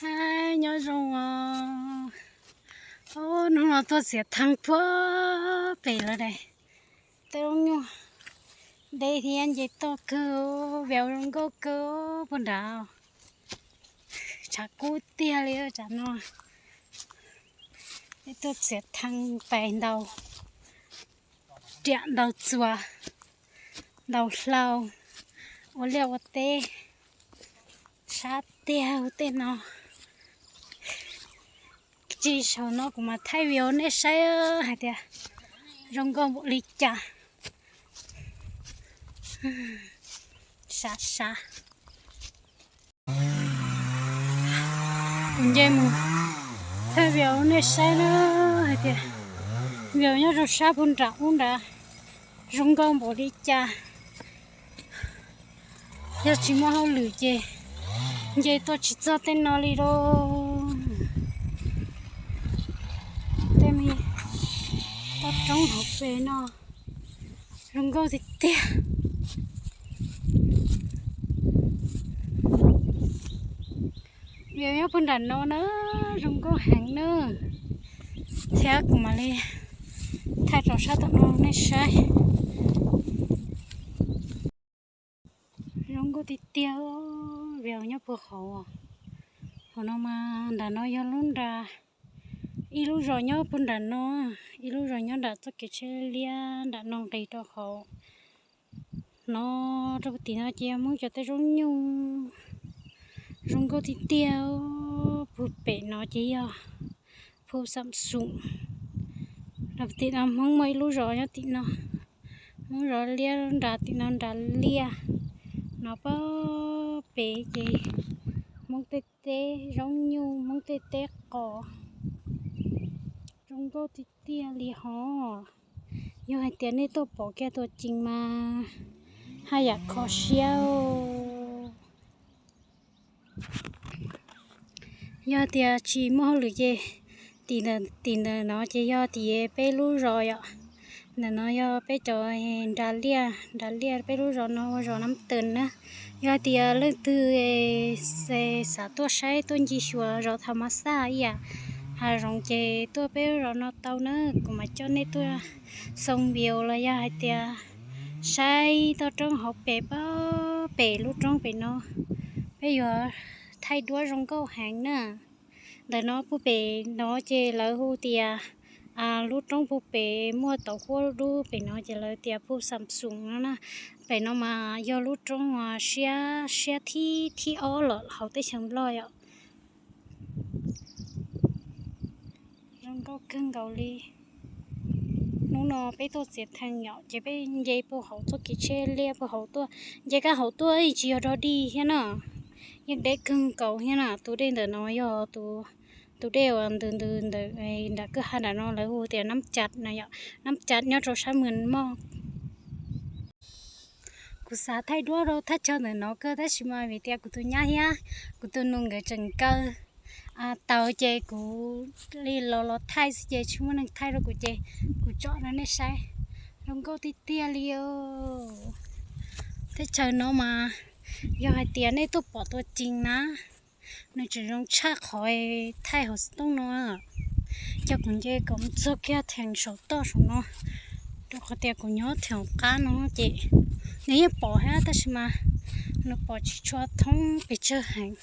Ab, nyob zoo os. Hnub no tuaj txiav thaj puag pem lawm ne. Tej lub nyuag deb thiab nce toj kawg, vim zoo nkauj kawg puag nrad. Tshav kub tiag li tsam no. Peb tuaj txiav thaj pais ntaus riam ntaus txuas, ntaus hlau, ua liaj ua teb, sab tiag tej no. Tsis saum no kuv mam thaij video nej saib hais tias zoo nkauj npaum li cas. Sab sab. Kuv nce mus thaij video nej saib na hais tias video nyob rau sab puag nram ub nrad zoo nkauj npaum li cas. Yog tsis muaj hauj lwm ces nce tuaj tsis txog tej no li lauj. Tej me toj roob hauv pes no zoo nkauj tiag tiag. View nyob puag nram no na, zoo nkauj heev na. Thiab kuv mam li thaij rau sab tom no nej saib. Zoo nkauj tiag tiag, view nyob puag hauv. Hauv no mas nram no yog lub nra, ib lub zos nyob puag nram no, ib lub zos nyob nram txoj kev tsheb liab nram no nqis rau hauv. No rau puag tim no ces yog Hmoob cov tej zaub nyuj zoo nkauj tiag tiag. Puag pem no ces yog Phu Xam Xoom. Rau puag tim no Hmoob muaj ib lub zos nyob tim no, Hmoob zos liab nram tim no nram liaj. No puag pem ces Hmoob tej teb zaub nyuj, Hmoob tej teb qos zoo nkauj tiag tiag li hos. Yog hais tias nej tuaj pom kiag tua cees mas haj yam kho siab. Yog tias tsis muaj hauj lwm ces tim ntawm, tim ntawm no ces yog tim peb lub zos yom. Ntawm no yog peb cov nra liaj, nra liaj peb lub zos no ua zos Nab Tees na. Yog tias leej twg xav tuaj saib tuaj ncig xyuas zos Tha Ma Xaj ib yam hav zoov ces tuaj peb lub zos no tau na. Kuv mam coj nej tuaj xoo view los yog hais tias saib toj roob hauv pes, pem lub roob pem no, peb yuav thaij duab zoo nkauj heev na. Ntawm no puag pem no ces lawv hu tias lub roob puag pem muaj tauv huab dub pem no ces lawv tias Phu Xam Xoom no na. Pem no mas yog lub roob siab, siab thib, thib ob los hauv teb chaws Nplog yom. Zoo nkauj kawg nkaus li. Hnub no peb tuaj txiav thaj yom ces peb nce puag hauv txoj kev tsheb liab puag hauv tuaj, nce kab hauv tuaj tsis yog dog dig thiab na, yeej deb kawg nkaus thiab na. Tus dej ntawm no yog tus dej uas ntws ntws ntawm nram kwj ha nram no lawv hu tias Nab Cam no yom, Nab Cam nyob rau sab Mws Moj. Kuv xav thaij duab rau thaj chaw ntawm no kawg tab sis mas vim tias kuv tus nyab thiab kuv tus nus nkawd tseem kaw taws ces kuv li los los thaij xwb ces tsis muaj neeg thaij rau kuv ces kuv tsom rau nej saib. Zoo nkauj tiag tiag li os. Teb chaws no mas yog hais tias nej tuaj pom tua cees na, nws tseem zoo tshaj qhov thaij hauv xov tooj no. Coj kuv nce kom mus txog kiag theem saum toj saum no, rau qhov tias kuv nyob theem hauv qab no ces nws yeej pom thiab tab sis mas nws pom tsis tshua thoob pes tsawg heev.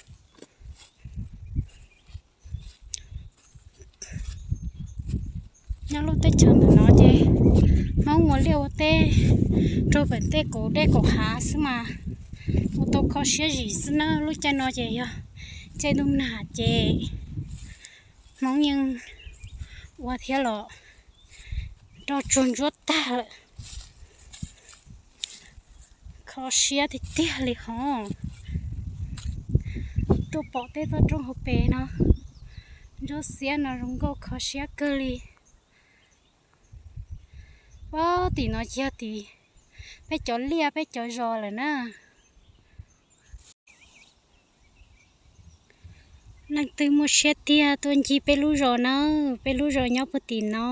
Nyob lub teb chaws ntawm no ces Hmoob ua liaj ua teb rau pem tej kaum dej kaum hav xwb mas ua tau kho siab zim xwb na. Lub caij no ces yog caij ntuj nag ces Hmoob yeej ua thiab los roj tsuag ntsuab tag lawm. Kho siab tiag tiag li hos. Tuaj pom tej toj roob hauv pes no, ntsuab xiab no zoo nkauj kho siab kawg li. Puag tim no ces yog tim peb cov liaj peb cov zos lawm na. Leej twg muaj siab tiag tuaj ncig peb lub zos na, peb lub zos nyob puag tim no.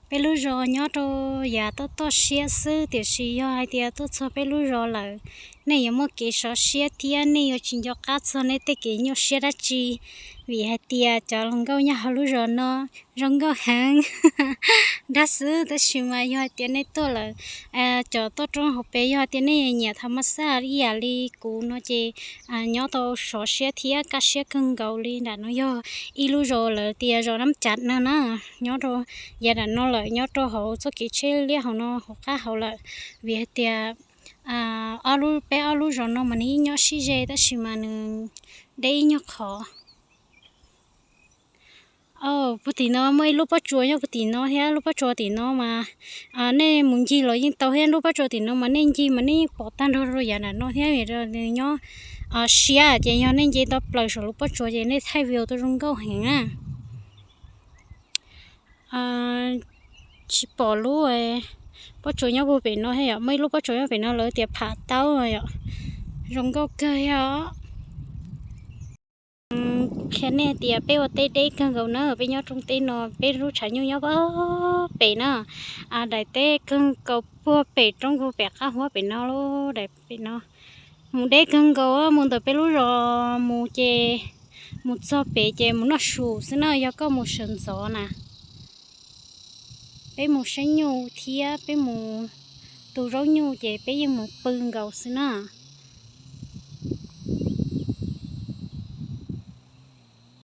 Peb lub zos nyob rau yav toj toj siab xwb tiam sis yog hais tias tuaj txog peb lub zos lawm Nej yuav muaj kev sov siab thiab nej yuav tsis nco qab txog nej tej kev nyuaj siab dab tsi, vim hais tias cov hluas nkauj nyob hauv lub zos no zoo nkauj heev. Dag xwb, tab sis mas yog hais tias nej tuaj lawm, cov tuaj roob hauv pes, yog hais tias nej nyiam tham mas xaj ib yam li kuv no ces nyob tau sov siab thiab kaj siab kawg nkaus li. Nram no yog ib lub zos lawv tias zos Nab Cav no na, nyob rau yav nram no lawm, nyob rau hauv txoj kev tsheb liab hauv no hauv qab hauv lawm, vim hais tias peb ob lub zos no mas nws yeej nyob sib ze tab sis mas nws deb ib nyuag qhov. Puag tim no muaj ib lub pob tsuas nyob puag tim no thiab, lub pob tsuas tim no mas nej mus ncig los yeej tau thiab, lub pob tsuas tim no mas nej ncig mas nej yeej pom tag nrho rau yav nram no thiab, nws nyob siab ces yog nej nce tau plaws saum lub pob tsuas ces nej thaij view tau zoo nkauj heev na. Tsis pom lub pob tsuas nyob puag pem no thiab yom, muaj ib lub pob tsuas nyob pem no lawv tias Pham Taub yom, zoo nkauj kawg thiab os. Qhia nej tias peb ua teb deb kawg nkaus na, peb nyob rooj teb no, peb lub tshav nyuj nyob pem na, daim teb kawg nkaus puag pem roob puag pem qab huab pem no, daim pem no. Mus deb kawg nkaus, mus ntawm peb lub zos mus ces mus txog pem ces mus noj su xwb na, yog koj mus sawv ntxov na. Peb mus saib nyuj thiab peb mus tu zaub nyuj ces peb yeej mus pw nkaus xwb na.